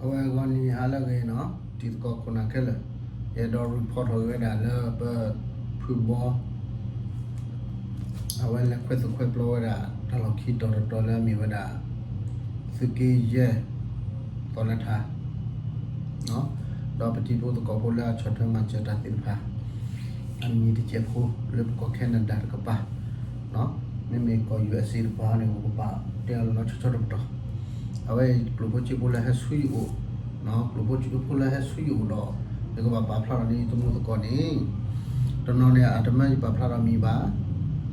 အဝဲဂီၤနံၤဟါလၢအဂ့ၤနီၤ, တံၤသကိးခိၣ်နၢ်ခဲလၢာ်, ယအဲၣ်ဒိး report ထီၣ်က့ၤဝဲဒၣ်လၢပဖုဘီ အဝဲလဲၤခွဲးသူၣ်ခွဲးပျီဝဲဒၣ် တၢ်လီၢ်ခံတီၤတတီၤလၢအမ့ၢ်ဝဲဒၣ် သုးက့ယဲၢ် သီလဲထါ ဒီးပတံၤဖိသကိးဖိလၢအဆီၣ်ထွဲမၤစၢၤတၢ်သ့ၣ်တဖၣ် အမံၤတစဲးဖိလၢပကီၢ် Canada တကပၤ, မ့မ့ၢ်ကီၢ် U S A တကပၤန့ၣ် ပကဘၣ်တဲအီၤလီၤလီၤဆီဆီတပတီၢ်. အဝဲကျိာ်ဖိစ့ဖိလၢဟဲဆူယအိၣ်, ကျိာ်ဖိစ့ဖိလၢဟဲဆူယအိၣ်ဒီး ယကဘၣ်ပာ်ဖျါထီၣ်န့ၢ်ယသမူသကိးန့ၣ်, တနီၤန့ၣ် အတမၢယပာ်ဖျါထီၣ်မံၤဘၣ်,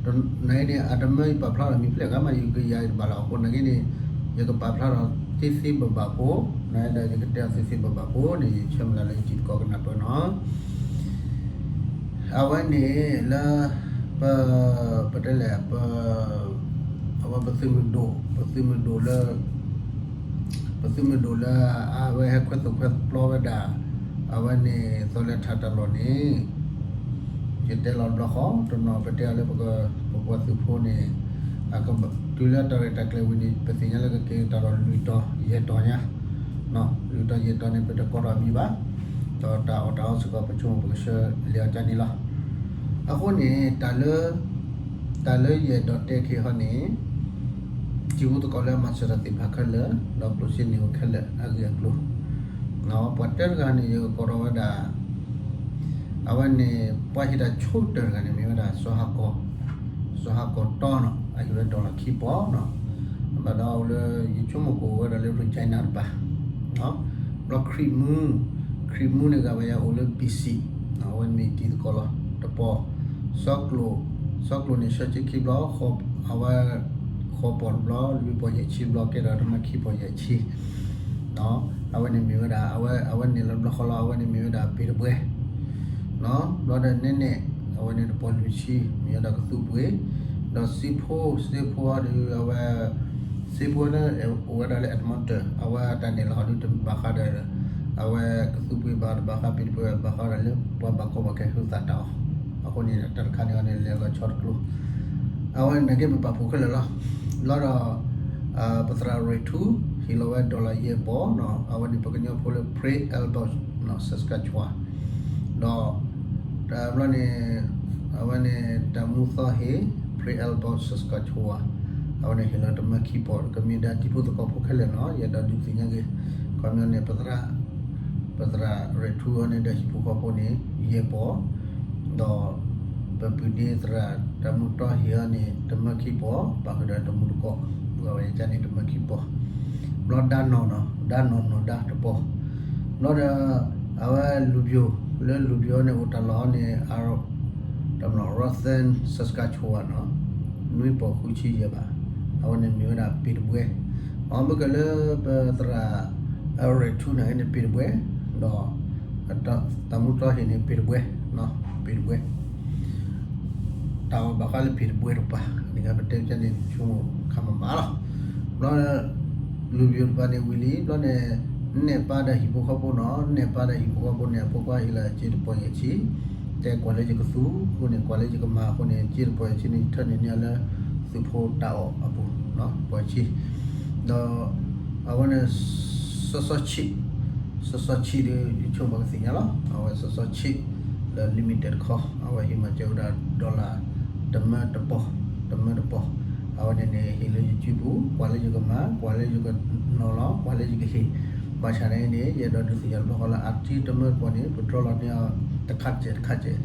နအံၤန့ၣ် အတမၢယပာ်ဖျါထီၣ်မံၤဖျဲၣ်ဂၤမး ယကယၤယတဘၣ်လီၤ. အဃိနာ်က့န့ၣ် ယကပာ်ဖျါထီၣ်သ့သ့ဘၣ်ဘၣ်ဖိ, နဒီးယကတဲအီၤသ့သ့ဘၣ်ဘၣ်ဖိန့ၣ် ယဆၢမုၢ်လၢ်လၢယတံၤသကိးကနၢ်ပၢၢ်နီၤ. အဝဲန့ၣ်လၢ ပ ပတဲလဲၣ် ပ အဝဲပသုးမုၢ်ဒိၣ် ပသုးမုၢ်ဒိၣ်လၢ ပသုးမုၢ်ဒိၣ်လၢ အဝဲဟဲခွဲးသူၣ်ခွဲးပျီဝဲဒၣ် အဝဲန့ၣ်သီလဲထးတၢ်လီၢ်န့ၣ် ယတဲလီၤတဘျီဃီ တနီၤပတဲအီၤလၢပက ပပှၤသုးဖိန့ၣ် အကဘၣ် တုၤလၢတၢ်ရဲၣ်တၢ်ကျဲၤဝံၤန့ၣ် ပသ့ၣ်ညါလၢကက့ၤတၢ်လီၢ်လွံၢ်တီၤယဲၢ်တီၤညါ လွံၢ်တီၤယဲၢ်တီၤန့ၣ် ပတကိးထီၣ်အမံၤဘၣ်, ဒီးတၢ်အီၣ်တၢ်အီစ့ၢ်ကီးပဆိကမိၣ်ပကဆှၢလဲၤအီၤကန့ၣ်လီၤ. အဃိန့ၣ် တၢ်လၢ တၢ်လၢယအဲၣ်ဒိးတဲက့ၤဟီန့ၣ် တံၤဖိသကိးလၢအမၤစၢၤတၢ်သ့ၣ်တဖၣ်ခဲလၢာ် ဒီးကျိၣ်စ့န့ၢ်ဝဲခဲလၢာ်အဂ့ၢ်အကျိၤ ပှၤတၢတဂၤန့ၣ် ယကကိးထီၣ်ဝဲဒၣ် အဝဲန့ၣ် ပှၤဟ့ၣ်တၢ်ဆိကတၢၢ်တဂၤန့ၣ် မ့ၢ်ဝဲဒၣ် စီၤဟးကီၢ်တီနီၤ အဟ့ၣ်ဝဲ dollar ခံပီၤနီၤ, ဘၣ်ဒီးအိၣ်လၢ ယဆိကမိၣ်ကအိၣ်ဝဲဒၣ်လၢ Regina တပၤ, ဘျီခရံာ်မူ, ခရံာ်မူန့ၣ်ဂၤဝဲယၤအိၣ်လၢ B C, အဝဲန့ၣ်မ့ၢ်တံၤသကိးလီၤ တပီၤ, စီၤကျိာ်, စီၤကျိာ်န့ၣ် ဆၢဆံခံဘျီ, အဝဲ ဃိးပီၤတဘျီ, လွံၢ်ပီၤယဲၢ်ဆံဘျီ ကဲထီၣ်တမၢခံပီၤယဲၢ်ဆံ အဝဲန့ၣ်မ့ၢ်ဝဲဒၣ် အဝဲ အဝဲန့ၣ်လၢဘျီဃီလီၤ အဝဲန့ၣ်မ့ၢ်ဝဲဒၣ်ပ့ၤတဘှဲၣ်, ဘျီဒီးနဲနဲၣ် အဝဲန့ၣ်တပီၤလွံၢ်ဆံ မ့ၢ်ဝဲဒၣ်ကသူပှ့ၤ, ဒီးစ့ဖိ စ့ဖိဒီး အဝဲ စ့ဖိလၢအိၣ်ဝဲဒၣ်လၢ Edmonton အဝဲတၢ်နဲၣ်လီၤဟီဒုတဘၣ်ဃးဒီး အဝဲကသူပှ့ၤဘၣ်တဘၣ်ဃး ပ့ၤတဘှဲၣ်ဘၣ်ဃးဒီးလၢ ပှၤဘၣ်ကီဘၣ်ခဲဟုသၣ်တၢ်အီၤ, အဃိန့ၣ် တၢ်တခါန့ၣ်အီၤန့ၣ် လဲၤလီၤဆီတကျိၤ အဝဲနာ်က့ပပာ်ဖှိၣ်ခဲလၢာ်လီၤ. ဘျီဒီး ပသရၣ်ရ့ၣ်ထူ ဟ့ၣ်လီၤဝဲ dollar ယဲၢ်ပီၤနီၤ, အဝဲန့ၣ်ပကညီဖိလၢ Prairie Elbow နီၤ Saskatchewan ဒီး တဘျီန့ၣ် အဝဲန့ၣ်တၢ်မူသီဟ့ၣ် Prairie Elbow Saskatchewan အဝဲန့ၣ်ဟ့ၣ်လီၤတမၢခံပီၤ ကမ့ၢ်ဒၣ်တံၤဖိသကိးဖိခဲလၢာ်နီၤ, ယအဲၣ်ဒိးဒုးသ့ၣ်ညါက့ၤ ခီပညီန့ၣ် ပသရၣ် ပသရၣ်ရ့ၣ်ထူအီၤန့ၣ်ဒီးဟံၣ်ဖိဃီဖိန့ၣ် ယဲၢ်ပီၤ, ဒီး ပပုၢ်ဒ့သရၣ်တၢ်မူတီဟ့ၣ်အီၤန့ၣ် တမၢခံပီၤ ပာ်ဃုာ်ဒီးတမူတကိး, ပှၤဝဲန့ၣ်တမၢခံပီၤ, ဘျီဒါနီၢ်နီၢ် ဒါနီၢ်နီၢ်ဒါတပီၤ, ဘျီဒီး အဝဲလူၤပျိၤ လၢလူၤပျိၤအီၤန့ၣ် အိၣ်တၢ်လီၢ်အီၤန့ၣ် တၢ်မနီၤ Ruthven Saskatchewan နီၤ, နွံပီၤဃုဆံယဲၢ်ဘး, အဝဲန့ၣ်မ့ၢ်ဝဲဒၣ်ပ့ၤတဘှဲၣ်, အမ့ၢ်ကဲလၢပသရၣ် အရ့ၣ်ထူန့ၣ်န့ၣ်ပ့ၤတဘှဲၣ်, ဒီး တၢ်မူတီဟ့ၣ်န့ၣ်ပ့ၤတဘှဲၣ်, ပ့ၤတဘှဲၣ် တၢ်အီၣ်ဘၣ်ဃးလၢပ့ၤတဘှဲၣ်တပၤ, န့ၣ်ပတဲကန့ၣ်ဆိကမိၣ်ခါမးမးလီၤ. ဘျီ လူၤပျိၤတပၤန့ၣ်ဝံၤလံ ဘျီန့ၣ် နဲၣ်ပၢ်ဒီးဟံၣ်ဖိဃီဖိနီၤ, နဲၣ်ပၢ်ဒီးဟံၣ်ဖိဃီဖိန့ၣ် အဖိခွါဟ့ၣ်လီၤစ့တပီၤယဲၢ်ဆံ, တဲကွၢ်လၢယကသူအဃိန့ၣ် ကွၢ်လၢယကမၤအဃိန့ၣ် စ့တပီၤယဲၢ်ဆံန့ၣ် ယထၢနုာ်န့ၢ်အီၤလၢ သုးဖိတၢ်အီၣ်အပူၤ တပီၤယဲၢ်ဆံ, ဒီး အဝဲန့ၣ် စီစီဆံး, စီစီဆံးဒီး ယဆိကမိၣ်ပှၤကသ့ၣ်ညါလီၤ. အဝဲစီစီဆံး လၢ limited တခီ အဝဲဟ့ၣ်မၤစၢၤဝဲဒၣ် dollar တမၢတပီၤ, တမၢတပီၤ, အဝဲန့ၣ်န့ၣ် ဟ့ၣ်လၢယစုပူၤ ကွၢ်လၢယကမၤ ကွၢ်လၢယကနီၤလီၤ ကွၢ်လၢယကဟ့ၣ်, ဘၣ်ဆၣ်န့ၣ်န့ၣ် ယအဲၣ်ဒိးဒုးသ့ၣ်ညါတဘျီဃီလၢ အတံၤတမၢတပီၤန့ၣ် ပဒြီလီၤန့ၢ်အီၤတခါစဲးတခါစဲး,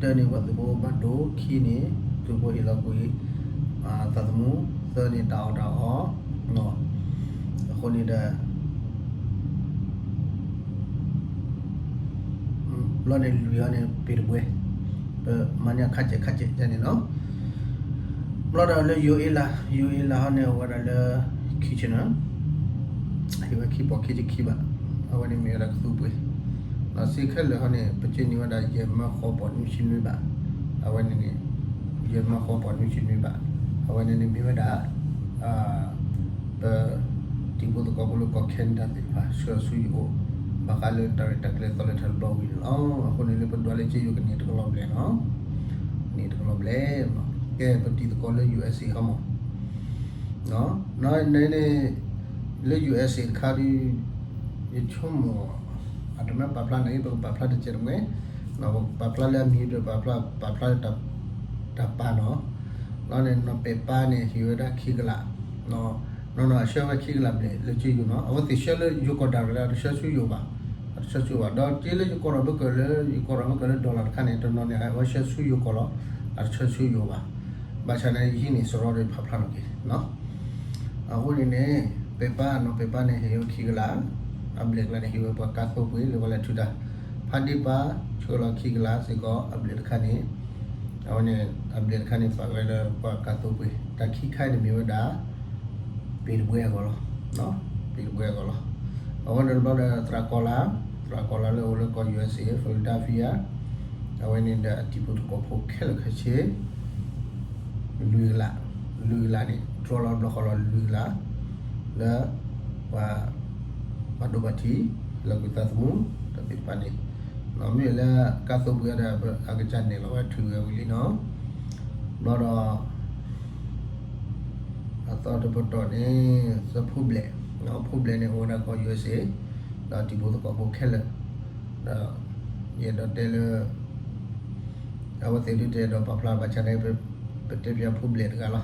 တၢန့ၣ်ပှၤသုးဖိဘၣ်ဒိခံန့ၣ် သုးဖိဟ့ၣ်လီၤကွံာ် သးသမူ, သၢန့ၣ်တၢ်အီၣ်တၢ်အီ, အဃိန့ၣ်ဒီး ဘျီန့ၣ်လွံၢ်အီၤန့ၣ် ပ့ၤတဘှဲၣ်, ပမၤန့ၢ်အခါစဲးခါစဲးန့ၣ်လီၤ. ဘျီဒီးလၢယိၤအ့လး, ယိၤအ့လးဟီန့ၣ် အိၣ်ဝဲဒၣ်လၢ Kitchener, ဟ့ၣ်ဝဲခံပီၤခံဆံခံဘး, အဝဲန့ၣ်မ့ၢ်ဝဲဒၣ်ကသူပှ့ၤ, ဒီးစ့ခဲလၢာ်ဟီန့ၣ် ပစ့န့ၢ်ဝဲဒၣ်ယဲၢ်မၢဃိးပီၤနွံဆံနွံဘး, အဝဲန့ၣ်န့ၣ် ယဲၢ်မၢဃိးပီၤနွံဆံနွံဘး, အဝဲန့ၣ်န့ၣ်မ့ၢ်ဝဲဒၣ် ပ တံၤဖိသကိးဖိလၢကီၢ် Canada သ့ၣ်တဖၣ် ဆှၢဆူယအိၣ် ဘၣ်ဃးလၢတၢ်ရဲၣ်တၢ်ကျဲၤသီလဲထးတဘျီဝံၤန့ၣ်လီၤ. အဃိန့ၣ်လၢပဒွးလၢစ့ယိၤ ကန့ၢ်တကလီၤဘျဲၣ်နီၤ, န့ၢ်တကလီၤဘျဲၣ်, ကဲပတံၤသကိးလၢ USA ဟီမး, န့ၣ် လၢ USA တခါဒုး ယဆိကမိၣ် အတမ့ၢ်ပာ်ဖျါန့ၣ် ပကပာ်ဖျါတစဲးတမှဲ, ပာ်ဖျါလၢအမံၤဒီး ပာ်ဖျါ ပာ်ဖျါလၢတၢ်ပာ်နီၤ, လီၤန့ၣ် နီၢ်ပဲာ်ပၢ်န့ၣ် ဟ့ၣ်ဝဲဒၣ်ခံကလး, နီၢ်နီၢ်အဆှၢဝဲခံကလးဘျဲၣ်လၢကၠ့ယိၤနီၤ, အဝဲသ့ၣ်ဆှၢလၢယိၤကီၢ်ဒၣ်လဲာ်လၢ အတဆှၢဆူယိၤဘၣ်, အတဆှၢဆူယိၤဘၣ်, ဒီးကၠ့လၢယိၤကီၢ်ဒီးမ့ၢ်ကၢၢ်လၢ ယိၤကီၢ်ဒီးမ့ၢ်ကၢၢ်လၢ dollar တခါန့ၣ် တနီၤန့ၣ် အဝဲဆှၢဆူယိၤကီၢ်လီၤ, အတဆှၢဆူယိၤဘၣ်, ဘၣ်ဆၣ်န့ၣ် ယဟံးန့ၢ်စရီဒီးယဖးဖျါလီၤက့ၤ အဃိန့ၣ်န့ၣ် ပဲာ်ပၢ်နီၢ်ပဲာ်ပၢ်န့ၣ် ဟ့ၣ်ဝဲခံကလး, အဘျဲၣ်ကလးန့ၣ် ဟ့ၣ်ဝဲပှၤကါသိပှ့ၤလၢပှၤလဲၤထုတၢ်, ဖးဒ့ပၢ် ဆှၢလီၤခံကလးစ့ၢ်ကီး အဘျဲၣ်တခါန့ၣ်, အဝဲန့ၣ် အဘျဲၣ်တခါန့ၣ် ပာ်ဝဲလၢပှၤကါသိပှ့ၤ, တၢ်ခံခါအံၤန့ၣ်မ့ၢ်ဝဲဒၣ် ပ့ၤတဘှဲအဂီၢ်လီၤ, ပ့ၤတဘှဲအဂီၢ်လီၤ. အဝဲန့ၣ်တဘျီဒီးသရၣ်ကီၤလၤ, သရၣ်ကီၤလၤလၢအိၣ်လၢကီၢ် ယူအက်စ့ Philadelphia, အဝဲန့ၣ်ဒီးအတံၤဖိသကိးဖိခဲလၢာ်ခဲဆ့ လွံၢ်ကလး, လွံၢ်ကလးန့ၣ် draw လီၤတဘျီဃီလီၤ လွံၢ်ကလး, လၢ ပှၤ ပှၤဒိးဘၣ်ထံး လၢကွံာ်သးသမူ တၢ်သ့ၣ်တဖၣ်န့ၣ်, မ့ၢ်လၢကါသိပှ့ၤဒီး အကစၢ်နဲၣ်လီၤဝဲထုးဝဲဝံၤလံနီၤ, ဘျီဒီး အသီတပတီၢ်န့ၣ် စီၤဖိဘျဲၣ်, ဖိဘျဲၣ်န့ၣ် အိၣ်ဝဲဒၣ်ကီၢ် ယူအက်စ့ ဒီးတံၤဖိသကိးဖိခဲလၢာ်, ဒီး ယအဲၣ်ဒိးတဲလၢ အဝဲသ့ၣ်ဒုးတအဲၣ်ဒိးပာ်ဖျါဘၣ်ဆၣ်န့ၣ် ပတဲပၠးဖိဘျဲၣ်တဂၤလီၤ.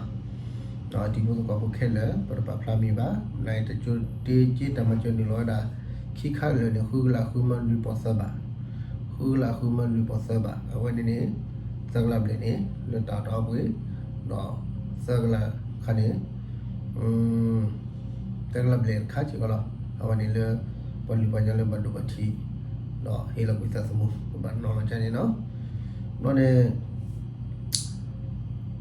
ဒီးတံၤဖိသကိးဖိခဲလၢာ် ပတပာ်ဖျါမံၤဘၣ်, နတၢ်ကၠိတ့ကၠ့တၢ်မၤစၢၤနုာ်လီၤဝဲဒၣ် ခံခါလၢာ်န့ၣ် ဃုကလးဃုမၢလွံၢ်ပီၢ်သၢဘး, ဃုကလးဃုမၢလွံၢ်ပီၢ်သၢဘး, အဝဲန့ၣ်န့ၣ် သၢကလးဘျဲၣ်န့ၣ် လၢတၢ်အီၣ်တၢ်အီပှ့ၤ, ဒီးသၢကလးခါန့ၣ် သၢကလးဘျဲၣ်တခါစ့ၢ်ကီးလီၤ. အဝဲန့ၣ်လၢ ပှၤလုၢ်ပှၤကညီလၢဘၣ်ဒိဘၣ်ထံး ဒီးဟ့ၣ်လီၤကွံာ်သးသမူ ပဘၣ်နီၤလီၤကါန့ၣ်နီၤ. ဘျီန့ၣ်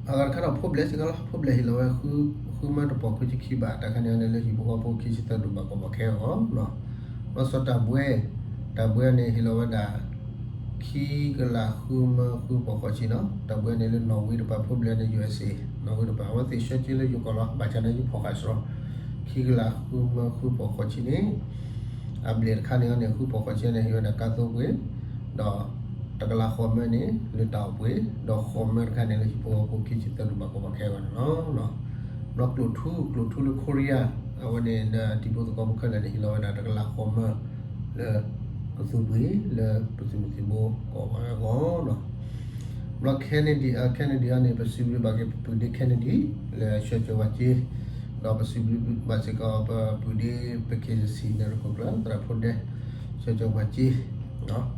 အဂၤတခါဒီးဖိဘျဲၣ်စ့ၢ်ကီးလီၤ. ဖိဘျဲၣ်ဟ့ၣ်လီၤဝဲ ဃုမၢတပီၢ်ခွံဆံခံဘး, တၢ်ခါန့ၣ်န့ၣ်လၢဟံၣ်ဖိဃီဖိခံဆံသၢဒိၣ်ဘၣ်ကီၢ်ဘၣ်ခဲအဂီၢ်, ဘျီစီၤတၢ်ဘှဲ, တၢ်ဘှဲန့ၣ်ဟ့ၣ်လီၤဝဲဒၣ် ခံကလးဃုမၢဃုပီၢ်ဃိးဆံနီၤ. တၢ်ဘှဲန့ၣ်လၢနီၣ်ဝ့တပၤ, ဖိဘျဲၣ်န့ၣ် ယူအက်စ့ နီၣ်ဝ့တပၤ, အဝဲသ့ၣ်ဆှၢကၠ့လၢယိၤကီၢ်လီၤ. ဘၣ်ဆၣ်န့ၣ် ယဖီၣ်ဃာ်စရီ ခံကလးဃုမၢဃုပီၢ်ဃိးဆံန့ၣ် အဘျဲၣ်တခါန့ၣ်န့ၣ် ဃုပီၢ်ဃိးဆံန့ၣ် ဟ့ၣ်ဝဲဒၣ်ကါသိပှ့ၤ, ဒီးတကလးဃိးမၢန့ၣ် လၢတၢ်အီၣ်ပှ့ၤ, ဒီးဃိးမၢတခါန့ၣ် လၢဟံၣ်ဖိဃီဖိခံဆံသၢဒိၣ်ဘၣ်ကီၢ်ဘၣ်ခဲအဂီၢ်န့ၣ်လီၤ. ဘျီကျိၣ်ထူ, ကျိၣ်ထူလၢ Korea, အဝဲန့ၣ်ဒီးတံၤဖိသကိးဖိခဲလၢာ်န့ၣ် ဟ့ၣ်လီၤဝဲဒၣ်တကလးဃိးမၢ လၢ ကသူပှ့ၤ လၢပသုးမုၢ်သံၣ်ဘိကီၢ်ဝဲအဂီၢ်လီၤ. ဘျီ Kennedy, Kennedy အံၤန့ၣ် ပစံးဘျုးဘၣ်က့ၤပပုၢ်ဒ့ Kennedy လၢဆှၢကၠိဝဲကၠ့, ဒီးပစံးဘျုးဘၣ်စ့ၢ်ကီးပပုၢ်ဒ့ ပ KCC န့ၣ် ရခိၣ်ကျၢၢ် သရၣ်ဖိဒဲ ဆှၢကၠိဝဲကၠ့,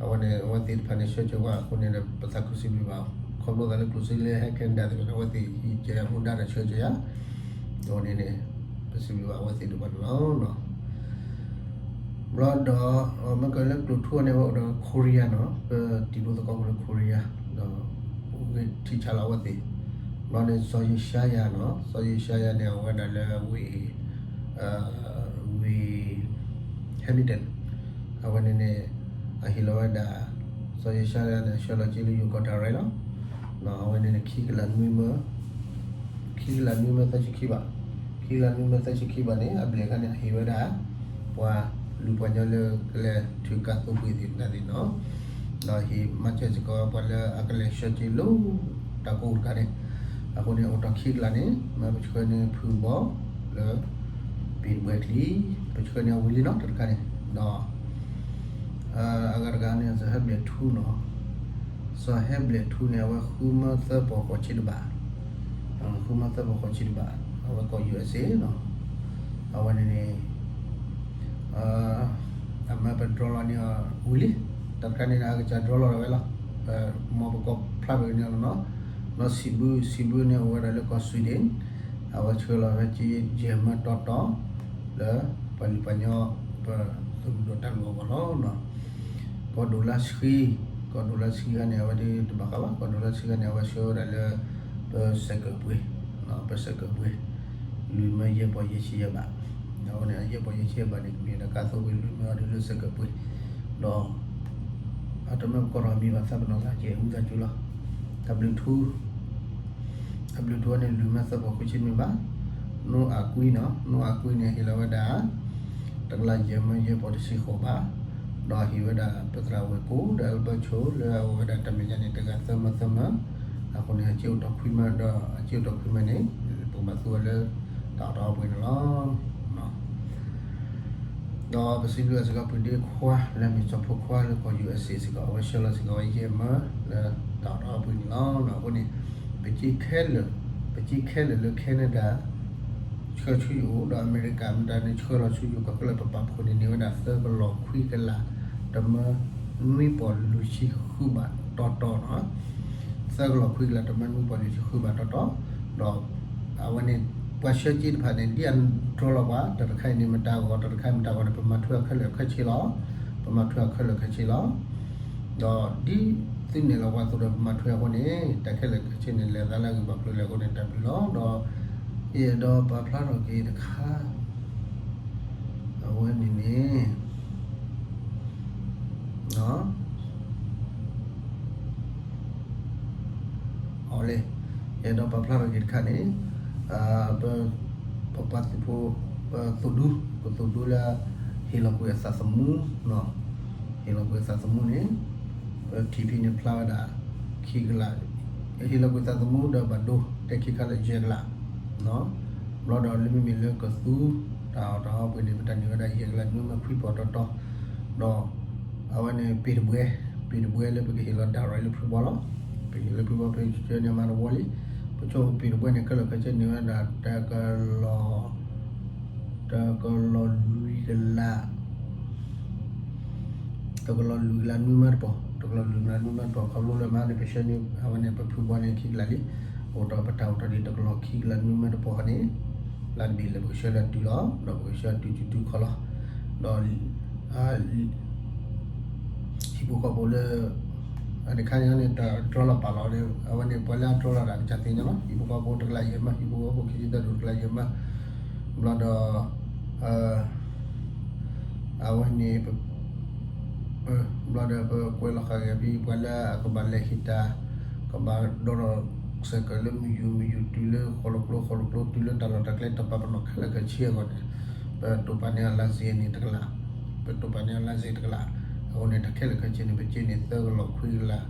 အဝဲန့ၣ် အဝဲသ့ၣ်တဖၣ်န့ၣ် ဆှၢကၠိဝဲအဃိန့ၣ်ဒီး ပသးခုစံးဘျုးဘၣ်, ခီဖျိသးလၢကျိၣ်စ့လၢဟဲ Canada သ့ၣ်တဖၣ်န့ၣ် အဝဲသ့ၣ်ဟံးကၠ့မူဒါဒီးဆှၢကၠိယၤ, အဝဲန့ၣ်န့ၣ် ပစံးဘျုးဘၣ်အဝဲသ့ၣ်ဒိၣ်မးန့ၣ်လီၤ. ဘျီဒီး မ့ၢ်ကလၢကျိၣ်ထူန့ၣ် အဝဲအိၣ်ဒီး Korea နီၤ, ပတံၤဖိသကိးဖိလၢ Korea ဒီး အိၣ်ဂ့ၤထံဆးလီၤအဝဲသ့ၣ်, ဘျီန့ၣ်စီၤယၡါယၤနီၤ, စီၤယၡါယၤန့ၣ် အဝဲဒၣ်လၢဝ့ၢ် ဝ့ၢ် Hamilton, အဝဲန့ၣ်န့ၣ် အဟ့ၣ်လီၤဝဲဒၣ် စီၤယၡါယၤန့ၣ် အဆှၢလီၤကၠ့လၢယိၤကီၢ်တၢ်ရဲၣ်လီၤ. အဝဲန့ၣ်န့ၣ် ခံကလးနွံမၢ ခံကလးနွံမၢသၢဆံခံဘး, ခံကလးနွံမၢသၢဆံခံဘးန့ၣ် အဘျဲၣ်တခါန့ၣ် အဟ့ၣ်ဝဲဒၣ် ပှၤလုၢ်ပှၤကညီလၢကလဲၤထုးကါသိပှ့ၤသ့ၣ်တဖၣ်န့ၣ်နီၤ, ဒီးဟ့ၣ်မၤစၢၤစ့ၢ်ကီးပှၤလၢအကလဲၤဆှၢကၠ့လၢတၢ်ကိးတခါန့ၣ်, အဃိန့ၣ် အိၣ်တီၢ်ခံကလးန့ၣ် မ့ၢ်ပဆှၢန့ၢ်ဖုဘီလၢ ပ့ၤတဘှဲချံ, ပဆှၢန့ၢ်အဝံၤလံနီၤ တၢ်တခါန့ၣ်, ဒီး အဂၤတဂၤန့ၣ် စီၤဟဲဘျဲၣ်ထူနီၤ, စီၤဟဲဘျဲၣ်ထူန့ၣ် အဝဲဃုမၢသၢပီၢ်ဃိးဆံတဘး, ဃုမၢသၢပီၢ်ဃိးဆံတဘး, အဝဲကီၢ် ယူအက်စ့ နီၤ, အဝဲန့ၣ်န့ၣ် အမ့ၢ်ပ draw လီၤန့ၢ်အီၤဝံၤလံ, တၢ်တခါန့ၣ် အကစၢ် draw လီၤဝဲလီၤ, ပမ်ပကီၢ်ဖျါဖဲန့ၣ်လီၤနီၤ, ဒီးစံးဘျုး စံးဘျုးန့ၣ် အိၣ်ဝဲဒၣ်လၢကီၢ် Sweden, အဝဲဆှၢလီၤဝဲကၠ့ယဲၢ်မၢတီတီ လၢပှၤလုၢ်ပှၤကညီ ပသုးမုၢ်ဒိၣ်တၢ်လိၣ်အဂီၢ်လီၤ. ကီၢ်ဒိၣ်လါဆှံ, ကီၢ်ဒိၣ်လါဆှံခါန့ၣ် အဝဲဒၣ်တဘၣ်ဃးဘၣ်, ကီၢ်ဒိၣ်လါဆှံခါန့ၣ် အဝဲဆှၢဝဲဒၣ်လၢ ပစဲးကၢးပှ့ၤ, ပစဲးကၢးပှ့ၤ လွံၢ်မၢယဲၢ်ပီၢ်ယဲၢ်ဆံယဲၢ်ဘး, အဝဲန့ၣ် အယဲၢ်ပီၢ်ယဲၢ်ဆံယဲၢ်ဘးန့ၣ် ကမ့ၢ်ဒၣ်ကါသိပှ့ၤလွံၢ်မၢအီၤဒ်လၢစဲးကၢးပှ့ၤ, ဒီး အတမ့ၢ်ပကီၢ်ထီၣ်မံၤဘၣ် သးပနီၣ်သးကဲးအူသးစူၤလီၤ. တၢ်ဘျုးထူ တၢ်ဘျုးထူန့ၣ် လွံၢ်မၢသၢပီၢ်ခွံဆံမ့ၢ်ဘၣ်, နိအကွံနီၤ, နိအကွံန့ၣ် ဟ့ၣ်လီၤဝဲဒၣ် တကလးယဲၢ်မၢယဲၢ်ပီၢ်တဆံဃိးဘး, ဒီးဟ့ၣ်ဝဲဒၣ်ပသရၣ်ဝဲၢ်ကိဒီး Albert Cho လၢအအိၣ်ဝဲဒၣ်တၢ်မဲာ်ညါန့ၣ် တဂၤသၢမၢသၢမၢ, အဃိန့ၣ် အစ့အိၣ်တီၢ်ခွံမၢ ဒီးအစ့အိၣ်တီၢ်ခွံမၢန့ၣ် ပကဘၣ်သူအီၤလၢတၢ်အီၣ်တၢ်အီပှ့ၤန့ၣ်လီၤ. ဒီးပစံးဘျုးဘၣ်စ့ၢ်ကီး ပုၢ်ဒ့ခွါလၢအမ့ၢ်စီၤဖိခွါလၢကီၢ် ယူအက်စ့ၣ် စ့ၢ်ကီး အဝဲဆှၢလီၤစ့ၢ်ကီးဝဲယဲၢ်မၢလၢတၢ်အီၣ်တၢ်အီပူၤန့ၣ်လီၤ. အဃိန့ၣ် ပက့ခဲလၢာ်, ပက့ခဲလၢာ်လၢ Canada ဆှၢဆူယအိၣ် ဒီးအမဲရကၤမတၤန့ၣ် ဆှၢလီၤဆူယအိၣ် ပှၤခဲလၢာ်ပပာ်ဖှိၣ်န့ၣ် န့ၢ်ဝဲဒၣ်သၢကလီၢ်ခွံကလး တမၢနွံပီၢ်လွံၢ်ဆံဃုဘးတီတီနီၤ. သၢကလီၢ်ခွံကလး တမၢနွံပီၢ်လွံၢ်ဆံဃုဘးတီတီ, ဒီးအဝဲန့ၣ် ပှၤဆှၢစ့တဖၣ်န့ၣ် ဒ်အဒြီလီၤပှၤ တၢ်တခါအံၤန့ၣ်မတၤအဂီၢ် တၢ်တခါအံၤမတၤအဂီၢ်န့ၣ် ပမၤထွဲအီၤခဲလၢာ်ခဲဆ့လီၤ. ပမၤထွဲအီၤခဲလၢာ်ခဲဆ့လီၤ. ဒီးဒ်သုန့ၢ်လီၤပှၤအသိးဒီး ပမၤထွဲအဃိန့ၣ် တၢ်ခဲလၢာ်ခဲဆ့န့ၣ် လဲၤသးလၢအဂ့ၢ်ဘၣ်ကျိၤလဲၣ်အဃိန့ၣ် တၢ်ဘျုးလီၤ. ဒီး ယအဲၣ်ဒိးပာ်ဖျါထီၣ်က့ၤတခါ အဝဲန့ၣ်န့ၣ် အီၤလဲၣ်, ယအဲၣ်ဒိးပာ်ဖျါထီၣ်က့ၤတခါန့ၣ် ပ ပပှၤသုးဖိ ပသုးဒူ ပသုးဒူလၢ ဟ့ၣ်လီၤကွံာ်အသးသမူ, ဟ့ၣ်လီၤကွံာ်အသးသမူန့ၣ် ပထံၣ်ဖဲန့ၣ်ဖျါဝဲဒၣ် ခံကလး, ဟ့ၣ်လီၤကွံာ်သးသမူဒီးဘၣ်ဒိ တဲခံခါလၢယဲၢ်ကလး, ဘျီဒီးလၢမ့မ့ၢ်လၢကသူ တၢ်အီၣ်တၢ်အီပူၤန့ၣ် ပတၢ်န့ၢ်ဝဲဒၣ်ယဲၢ်ကလးနွံမၢခွံပီၢ်တီတီ, ဒီး အဝဲန့ၣ် ပ့ၤတဘှဲ, ပ့ၤတဘှဲလၢပကဟ့ၣ်လီၤ direct လၢဖုဘီလီၤ. ပဟ့ၣ်လၢဖုဘီ ပကဆှၢန့ၢ်အမါတဝီလံ. ပဆိပ့ၤတဘှဲန့ၣ် ခဲလၢာ်ခဲဆ့န့ၢ်ဝဲဒၣ် တကလီၢ်, တကလီၢ်လွံၢ်ကလး, တကလီၢ်လွံၢ်ကလးနွံမၢတပီၢ်, တကလီၢ်လွံၢ်ကလးနွံမၢတပီၢ် ခီဖျိလၢမါန့ၣ် ပဆှၢန့ၢ် အဝဲန့ၣ် ပဖုဘီန့ၣ်ခံကလးလံ. အိၣ်ဒီးပတၢ်အိၣ်ထီၣ်ဒံး တကလီၢ်ခံကလးနွံမၢတပီၢ်န့ၣ် လါတဘ့ၣ်လၢပကဆှၢလၢတုၤလီၤ, ဒီးပကဆှၢတုၤတုၤတုၤခီလီၤ. ဒီး ဟံၣ်ဖိဃီဖိလၢ အတခါန့ၣ်န့ၣ် တၢ်ဒြီလီၤပာ်လီၤန့ၣ် အဝဲန့ၣ် ပှၤလၢအဒြီလီၤတၢ်ကစၢ်သ့ၣ်ညါလီၤ. ဟံၣ်ဖိဃီဖိတကလးယဲၢ်မၢ, ဟံၣ်ဖိဃီဖိခံဆံသၢဒူၣ်တကလးယဲၢ်မၢ, ဘျီဒီး အဝဲန့ၣ် ဘျီဒီးပကွဲးလီၤဃာ်က့ၤဖဲ ပှၤလၢအကဘၣ်လဲၤဟ့ၣ်တၢ် ကဘၣ်ဒိးထီၣ်စဲးကၢးလၢမုၢ်ယူၤ မုၢ်ယူၤတုၤလၢဃိၣ်လိာ်ကျိ ဃိၣ်လိာ်ကျိတုၤလၢတၢ်လီၢ်တၢ်ကျဲ တၢ်ပာ်ပနီၣ်ခဲလၢာ်ခဲဆ့အဂီၢ်န့ၣ် ပတိာ်ပာ်န့ၢ်အီၤ license န့ၣ်တကလး, ပတိာ်ပာ်န့ၢ်အီၤ license တကလး. အဃိန့ၣ် တၢ်ခဲလၢာ်ခဲဆ့န့ၣ် ပက့န့ၢ်သၢကလီၢ်ခွံကလး,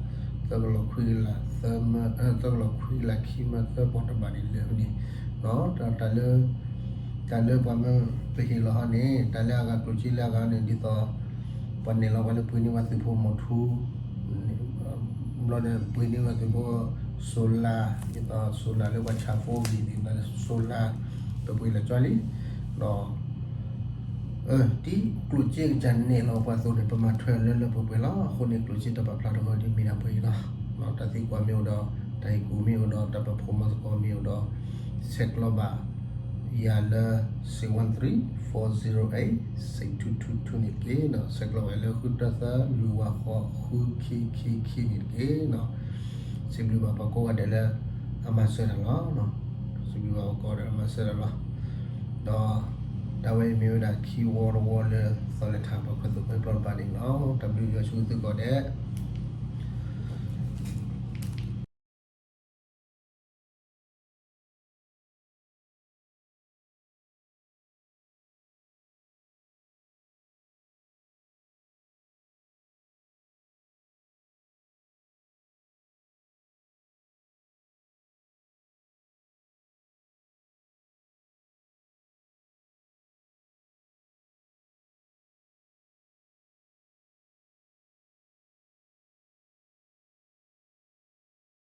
သၢကလီၢ်ခွံကလး, သၢမၢ, သၢကလီၢ်ခွံကလးခံမၢ သၢပီၢ်တဘးန့ၣ်လၢာ်န့ၣ်, တၢ်လၢ တၢ်လၢပှၤမၢပဟ့ၣ်လီၤဟီန့ၣ် တၢ်လၢအဂၤကျိၣ်စ့လၢအဂၤန့ၣ် ဒ်သိး ပှၤနဲၣ်လီၤပှၤလၢပှ့ၤန့ၢ်ပှၤသုးဖိမီၤထူ ဘျီဒီးပှ့ၤန့ၢ်ပှၤသုးဖိ solar, ဒ်သိး solar လၢပှၤဆၣ်ဖိဂ့ၤန့ၣ် ဘျီဒီး solar ပပှ့ၤလီၤကၠီလံ, ဒီး တံၤကျိၣ်စ့ကစၢ်နဲၣ်လီၤပှၤအသိးန့ၣ် ပမၤထွဲလၢလၢပှဲၤပှဲၤလီၤ. အဃိန့ၣ် ကျိၣ်စ့တၢ်ပာ်ဖျါထီၣ်အဂီၢ်ဒ်မ့ၢ်ဒၣ်ပှဲၤအံၤလီၤ. တၢ်သံကွၢ်မ့ၢ်အိၣ်ဒီး တၢ်ဟ့ၣ်ကူၣ်မ့ၢ်အိၣ်ဒီး တၢ်ပာ်ဖှိၣ်မၤသကိးမ့ၢ်အိၣ်ဒီး ဆဲးကျိးဘၣ်ယၤလၢ six one three, four zero eight, six two two two န့ၣ်တက့ၢ်. ဆဲးကျိးဝဲလၢ ဃုတၢသၢ လွံၢ်ဝးဃိး ဃုခံခံခံန့ၣ်တက့ၢ်. စံးဘျုးဘၣ်ပှၤကိးဂၤဒဲးလၢအမၤစၢၤတၢ်လီၤ. စံးဘျုးဘၣ်ပှၤကိးဂၤဒဲးလၢအမၤစၢၤတၢ်လီၤ. ဒီးတၢ်ဝဲအံၤမ့ၢ်ဝဲဒၣ်ခံဝီတဝီလၢ သီလဲၤထးပှၤခွဲးသူၣ်ခွဲးပျီတဖၣ်န့ၣ်လီၤ. တၢ်ဘျုးယွၤဆိၣ်ဂ့ၤသုကိးဂၤဒဲး